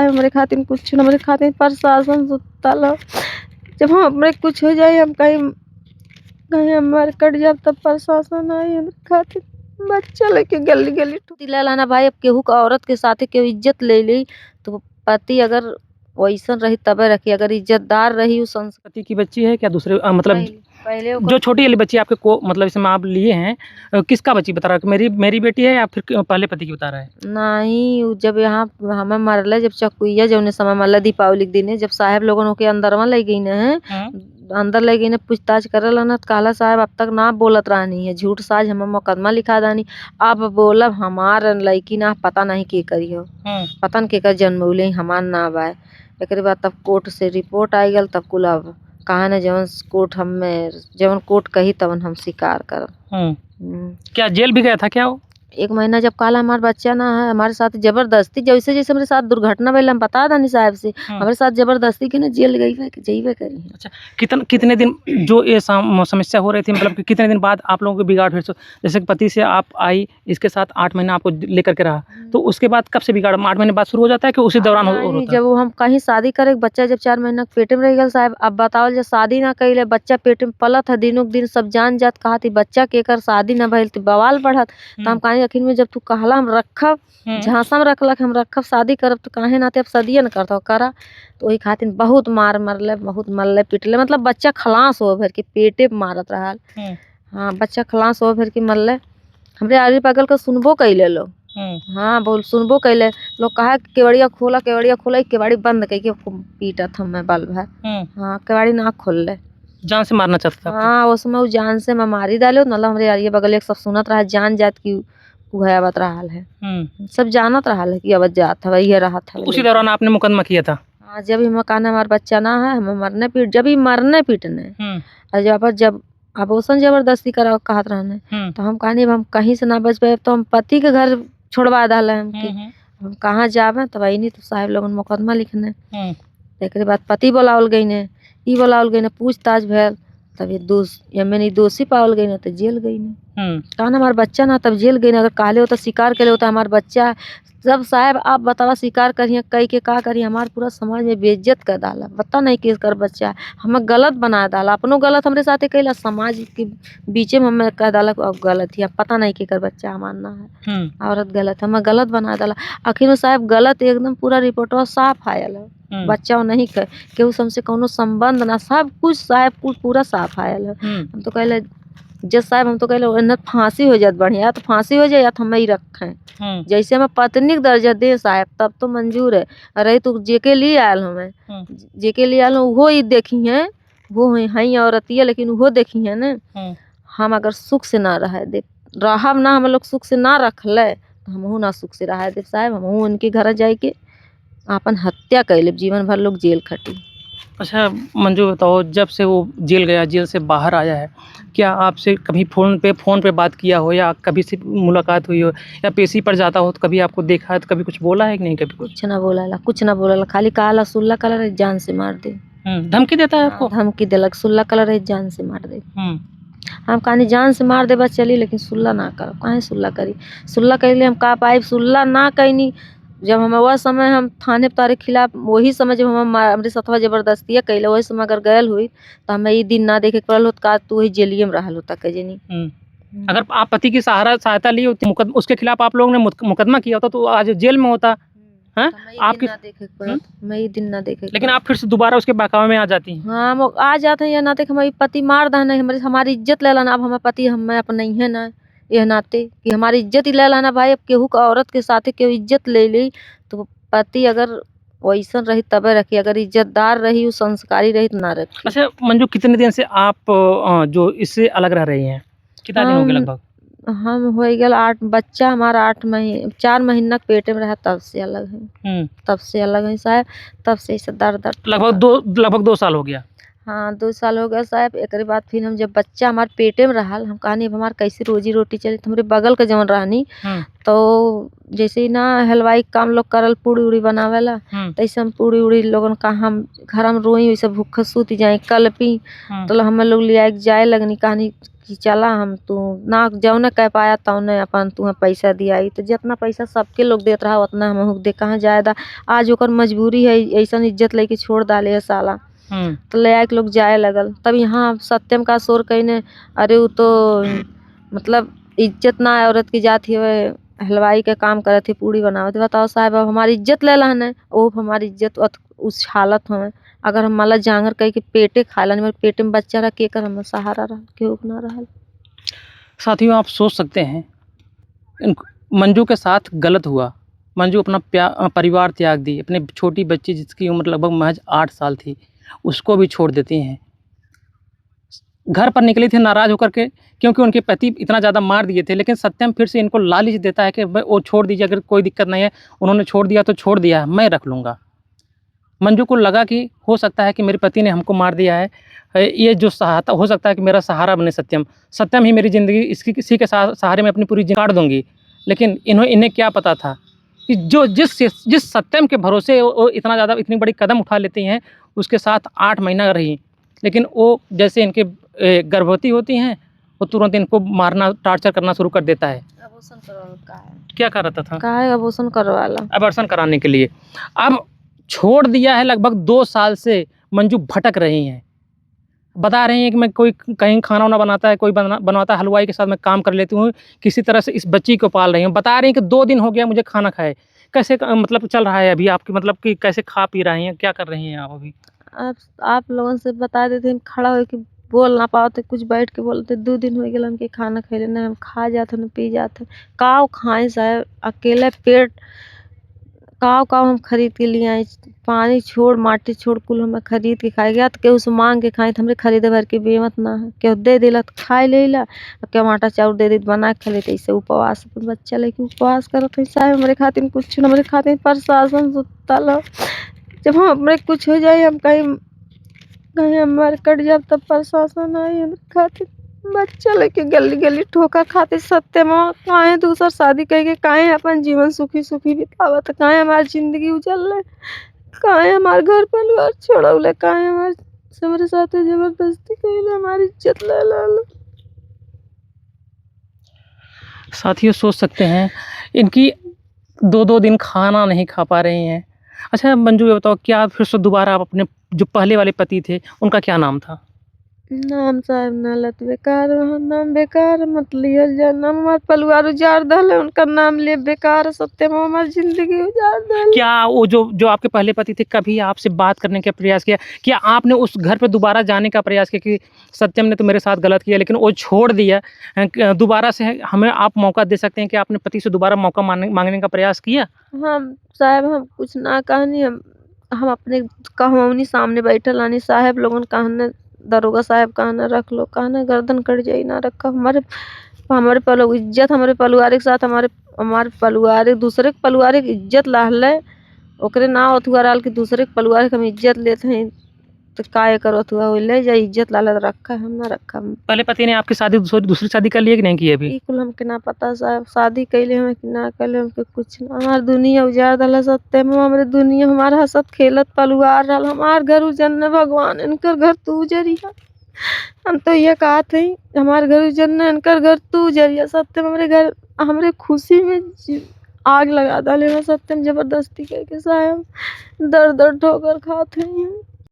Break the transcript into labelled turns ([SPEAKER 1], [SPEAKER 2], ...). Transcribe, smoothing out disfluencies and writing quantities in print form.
[SPEAKER 1] साहब हमरे खातिर कुछ न, हमरे खातिर प्रशासन सुतल ह। जब हम हमरे कुछ हो जाई, हम कहीं कहीं हम मर कट जाब तब प्रशासन आई हमरे खातिर। बच्चा लेके गली गली लाना भाई, अब केहू के औरत के साथे केहू इज्जत ले ली तो पति अगर वैसन रही तबे रखी, अगर इज्जतदार रही उ संस्कार।
[SPEAKER 2] पति की बच्ची है क्या दूसरे मतलब
[SPEAKER 1] पहले
[SPEAKER 2] जो छोटी वाली बच्ची आपके को मतलब इसमें आप लिए हैं, किसका बच्ची बता रहा है? मेरी मेरी बेटी है या फिर पहले पति की बता रहा है?
[SPEAKER 1] नहीं, उ जब यहाँ हमें मरले, जब चकुइया जौने समय मरले दीपावली के दिने, जब साहेब लोगन ओके अंदरवा ले गई है, अंदर ले गई ने पूछताछ करल न, त कहला साहब अब तक ना बोलत रहनी है, झूठ साज हमें मुकदमा लिखा दानी, अब बोलब हमार लड़की ना पता नहीं के करी हो, पता न केकर जन्मौले हमार ना बा। एकरे बाद तब कोर्ट से रिपोर्ट आई गल, तब कुल अब कहा न जवन कोर्ट हमें जवन कोर्ट कही तवन हम स्वीकार करब।
[SPEAKER 2] क्या जेल भी गया था क्या वो?
[SPEAKER 1] एक महीना जब काला हमार बच्चा ना है, हमारे साथ जबरदस्ती जैसे जैसे हमारे साथ दुर्घटना भइल हम बता दानी साहब से, हमारे साथ जबरदस्ती के ना जेल गई जइबे करी।
[SPEAKER 2] अच्छा, कितने दिन जो ये समस्या हो रही थी, मतलब कि कितने दिन बाद आप लोगों को बिगाड़ फिर से, जैसे कि पति से आप आई, इसके साथ 8 महीना आपको लेकर के रहा, तो उसके बाद कब से बिगाड़ 8 महीने बाद शुरू हो जाता है कि उसी दौरान हो
[SPEAKER 1] नहीं,
[SPEAKER 2] होता है?
[SPEAKER 1] जब वो हम कहीं शादी करे, बच्चा जब 4 महीना के पेटे में रह गया साहब, अब बताओ जब शादी ना कैले बच्चा पेट में पलत है दिनों दिन, सब जान जात कहा थी बच्चा के एकर शादी ना भइल तो बवाल बढ़त। तो हम कहीं अखिन में जब तू कहला हम रखब, झांसा में रखलक हम रखब शादी करब, तो काहे नाते अब शादिये न करता करा। तो वही खातिर बहुत मार मरले, बहुत मरले पिटले, मतलब बच्चा खलास हो भर के पेटे पे मारत रहल। हाँ, बच्चा खलास हो भर के मरले। हमरे आरी बगल का सुनबो कैले लोग, हाँ बोल सुनबो कैले लोग, कहा कि केवड़िया खोला केवड़िया खोला, केवाड़ी बंद कई के पीटत हमें बाल भर। हाँ, केवाड़ी ना खोल ले,
[SPEAKER 2] जान से मारना चाहता था?
[SPEAKER 1] हाँ, उस समय उ जान से मैं मारी डालो, मतलब हमरे आरिये बगल एक सब सुनत रहा, जान जात कि उहे आवत रहल है, सब जानत रहल है कि आवत जात हवे, ये रहत हवे।
[SPEAKER 2] उसी दौरान आपने मुकदमा किया था?
[SPEAKER 1] हाँ, जब ही मकान हमार बच्चा ना है, हमें मरने पीट, जब ही मरने पीटने, और जब जब अब ओसन जबरदस्ती करा कहत रहने, तो हम कहनी अब हम कहीं से ना बच पाए, तो हम पति के घर छोड़वा डाले हम कि हम कहाँ जाबे। तब अइनी तो साहेब लोगन मुकदमा लिखने, एकरे बाद पति बोलावल गई ने, ई बोलावल गई ने, पूछताछ भेल, तब ये दोष ये दोषी पावल गई ने तो जेल गई ने। कहना हमार बच्चा ना तब जेल गई ना, अगर काले होता शिकार के होता हमार बच्चा, सब साहब आप बतावा स्वीकार करिए कई के का करिए, हमार पूरा समाज में बेइज्जत कर डाला, पता नहीं किस कर बच्चा हमें गलत बना डाला, अपनो गलत हमरे साथे कैला, समाज के बीचे में हमें कह डाला अब गलत ही, पता नहीं के कर बच्चा हमार ना है, औरत गलत हमें गलत बना डाला। आखिर साहब गलत एकदम पूरा रिपोर्टवा साफ आयल है, बच्चा नहीं के केहू से हमसे कोनो संबंध ना, सब कुछ साहब कुछ पूरा साफ आयल है। हम तो कहले जज साहब, हम तो कहले एने फांसी हो जात बढ़िया, तो फांसी हो जाए या तो हमें ही रखें, जैसे हमें पत्नी के दर्जा दे साहब तब तो मंजूर है। अरे तू जेके लिए आयल हमें, जेके लिए आयल वो ही देखी है, वो हई औरतिया, लेकिन वो देखी है ना। हम अगर सुख से ना रह दे रहब ना, हम लोग सुख से ना रख ले तो हमहू ना सुख से रह दे साहब, हमहू उनके घर जाए के अपन हत्या कर ले, जीवन भर लोग जेल खटी।
[SPEAKER 2] अच्छा मंजू बताओ, जब से वो जेल गया, जेल से बाहर आया है, क्या आपसे कभी फ़ोन पे बात किया हो या कभी से मुलाकात हुई हो या पेशी पर जाता हो तो कभी आपको देखा है तो कभी कुछ बोला है कि नहीं? कभी
[SPEAKER 1] कुछ ना बोला, कुछ ना बोला, खाली कहला सुल्ला कलर जान से मार दे।
[SPEAKER 2] धमकी देता है आपको?
[SPEAKER 1] धमकी देलक, सुल्ला कलर जान से मार दे। हम कहानी जान से मार दे बस चली, लेकिन सुल्ला ना करो, काहे सुल्ला करी, सुल्ला कैले हम का पाए, सुल्ला ना कैनी। जब हम वह समय हम थाने तारे खिलाफ वही समय जब हम हमारे सतवा जबरदस्ती कैले, वही समय अगर गयल हुई तो हमें ये दिन ना देखे पड़ल होत, का तू वही जेलिए में रहल होता के जनी।
[SPEAKER 2] अगर आप पति की सहायता ली होती, उसके खिलाफ आप लोगों ने मुकदमा किया होता तो आज जेल में होता। हाँ, आपकी
[SPEAKER 1] ना देखे पड़त, मैं ये दिन ना देखे।
[SPEAKER 2] लेकिन आप फिर से दोबारा उसके बहकावे में आ जाती हैं?
[SPEAKER 1] हाँ, हम आ जाते हैं या नाते हमारी पति मार दहन, हमारी हमारी इज्जत ले लाना, अब हमारे पति हमें अपना ही है ना, यह नाते कि हमारी इज्जत ही ले लाना भाई, अब केहू का औरत के साथे केहू इज्जत ले ली तो पति अगर वैसन रही तबे रखी, अगर इज्जतदार रही उ संस्कारी रही तो ना रखी।
[SPEAKER 2] अच्छा मंजू, कितने दिन से आप जो इससे अलग रह रही हैं, कितना दिन हो गया लगभग?
[SPEAKER 1] हम हो गया 8, बच्चा हमारा 8 महीने 4 महीना पेट में रहा तब से अलग है, तब से अलग है साहब, तब से ऐसे दर्द दर्द
[SPEAKER 2] लगभग 2 साल हो गया।
[SPEAKER 1] हाँ, 2 साल हो गया साहब। एक बाद फिर हम जब बच्चा हमारे पेटे में रहा, हम कहानी अब हमार कैसे रोजी रोटी चली, तो हमारे बगल के जवन रहनी तो जैसे ही ना हलवाई काम लोग करल पूड़ी उड़ी बनावेला, तैसे हम पूड़ी उड़ी लोगन का हम घर में रोई वैसे भूख सूत जाए कलपी, तो हम लोग ले आए जाए लगनी कहानी कि चला हम तू ना जौने कह पाया तौने अपन तुहे पैसा दियाई। तो जितना पैसा सबके लोग देत रहा उतना हमहू दे, कहाँ जायदा। आज ओकर मजबूरी है, ऐसन इज्जत लेके छोड़ डाले है साला। तो ले आके लोग जाए लगल। तब यहाँ सत्यम का शोर कहीने, अरे वो तो मतलब इज्जत ना है औरत की जात ही हलवाई के काम करत ही, पूड़ी बनावत। बताओ साहब, अब हमारी इज्जत ले लहन है, वो हमारी इज्जत उस हालत में। अगर हम मला जांगर कह के पेटे खा लन, मेरे पेटे में बच्चा रह के कर हम सहारा रह केहू ना रहल।
[SPEAKER 2] साथियों, आप सोच सकते हैं मंजू के साथ गलत हुआ। मंजू अपना परिवार त्याग दी, अपने छोटी बच्ची जिसकी उम्र लगभग महज 8 साल थी उसको भी छोड़ देती हैं। घर पर निकली थी नाराज़ होकर के, क्योंकि उनके पति इतना ज़्यादा मार दिए थे। लेकिन सत्यम फिर से इनको लालच देता है कि भाई वो छोड़ दीजिए, अगर कोई दिक्कत नहीं है, उन्होंने छोड़ दिया तो छोड़ दिया, मैं रख लूँगा। मंजू को लगा कि हो सकता है कि मेरे पति ने हमको मार दिया है, ये जो सहारा हो सकता है कि मेरा सहारा बने सत्यम, सत्यम ही मेरी ज़िंदगी, इसकी किसी के सहारे में अपनी पूरी ज़िंदगी काट दूँगी। लेकिन इन्हें क्या पता था कि जो जिस जिस सत्यम के भरोसे वो इतना ज़्यादा इतनी बड़ी कदम उठा लेती हैं, उसके साथ 8 महीना रही। लेकिन वो जैसे इनके गर्भवती होती हैं, वो तुरंत इनको मारना, टार्चर करना शुरू कर देता है। क्या कर रहा था?
[SPEAKER 1] का है अबॉर्शन करवाला,
[SPEAKER 2] अबॉर्शन कराने के लिए। अब छोड़ दिया है, लगभग 2 साल से मंजू भटक रही हैं। बता रही हैं कि मैं कोई कहीं खाना वाना बनाता है, कोई बनवाता है, हलवाई के साथ मैं काम कर लेती हूँ, किसी तरह से इस बच्ची को पाल रही हूँ। बता रही हैं कि 2 दिन हो गया मुझे खाना खाए। कैसे मतलब चल रहा है अभी आपकी, मतलब कि कैसे खा पी रही हैं, क्या कर रही हैं आप अभी?
[SPEAKER 1] आप लोगों से बता देते हैं, खड़ा हो के बोल ना पाओ तो कुछ बैठ के बोलते। 2 दिन हो गया हमके खाना खैले ना, हम खा जाते ना पी जाते, काव खाए साहब अकेले पेट काव काव हम खरीद के लिए आए, पानी छोड़ माटी छोड़ कुल हमें खरीद के खाए गया। तो केहू से मांग के खाए तो हमरे खरीदे भर के बेमत ना है, केहू दे दिला तो खाए ले ला, केहू आटा चाउर दे दी बना के खा लेते। ऐसे उपवास अपन बच्चा लेके उपवास करत है साहब, हमरे खातिर कुछ न, हमरे खातिर प्रशासन सुतल हो। जब हम हमरे कुछ हो जाए, हम कहीं कहीं हमारे कट जाए तब प्रशासन आई हमरे खातिर। बच्चा लेके गली गली ठोकर खाते सत्य माँ काहे दूसर शादी कह के काहे अपन जीवन सुखी सुखी बितावत, काहे हमार जिंदगी उजल, काहे हमार घर परिवार छोड़ौले, काहे हमार हमारे साथ जबरदस्ती कैले, हमारी इज्जत ले ला।
[SPEAKER 2] साथियों सोच सकते हैं, इनकी 2-2 दिन खाना नहीं खा पा रही हैं। अच्छा मंजू ये बताओ, क्या फिर से दोबारा आप अपने जो पहले वाले पति थे उनका क्या नाम था?
[SPEAKER 1] नाम साहब ना लत बेकार, नाम बेकार मत लियल जा, नाम हमार परिवार उजाड़ दल, उनका नाम लिए बेकार सत्य में हमार जिंदगी उजाड़ दल।
[SPEAKER 2] क्या वो जो जो आपके पहले पति थे कभी आपसे बात करने का प्रयास किया? क्या आपने उस घर पे दोबारा जाने का प्रयास किया कि सत्यम ने तो मेरे साथ गलत किया लेकिन वो छोड़ दिया, दोबारा से हमें आप मौका दे सकते हैं? कि आपने पति से दोबारा मौका मांगने का प्रयास किया?
[SPEAKER 1] हम साहब हम कुछ ना कहनी, हम अपने कहनी सामने बैठल आनी साहब लोगन कहने, दरोगा साहब कहना रख लो, कहना गर्दन कट जाई ना रखा। हमारे हमारे पलो इज्जत, हमारे परिवार के साथ हमारे हमारे परिवार दूसरे के परिवार के इज्जत लाहले ओकरे ना अथुआ रहा कि दूसरे के परिवार के हम इज्जत लेते हैं तो काय करो अथुआ ले जाए इज्जत लाल रखा हम ना रखा।
[SPEAKER 2] पहले पति ने आपकी शादी दूसरी शादी कर ली है कि नहीं की अभी?
[SPEAKER 1] ई कुल हमके ना पता साहब, शादी कैले हमें कि ना कैले हमके कुछ ना। हमार दुनिया उजाड़ दल सत्य में, हमारे दुनिया हमारा हसत खेलत परिवार रहा, हमार घर उजरने भगवान इनकर घर तू उजरिया। हम तो ये कहत हई हमार घर उजरने इनकर घर तू उजरिया। सत्य में हमारे घर हमरे खुशी में आग लगा डाले सत्यम जबरदस्ती करके साहब, दर दर ठोकर खाते हैं।